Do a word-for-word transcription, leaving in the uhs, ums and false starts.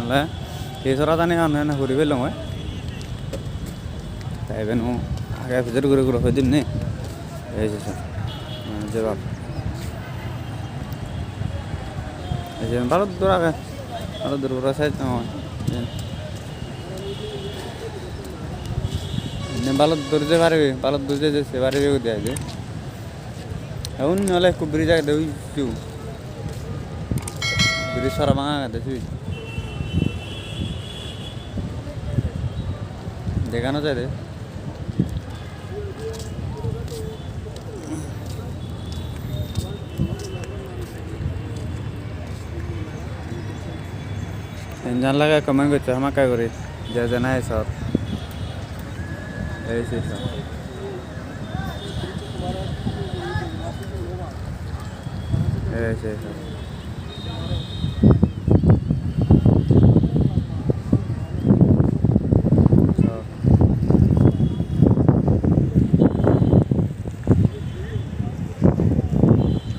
Te, ei sora jani anne anne guri pelong oi. Te iben o age pijor guri guri hoi dim ni. Ei je sor. Mane je bab. Ei je balok dur age. Balok dur guri side oi. Indi balok dur je paribe, balok dur je je se paribe guri ai je. Te undi ole ekko bridge agede, ui sidu. Bridge sora banga agede sidu. Dega no jai de. Enjan lage comment goccho hamakkai guri. Je je nahi sot. Ei se sot. Ei se sot.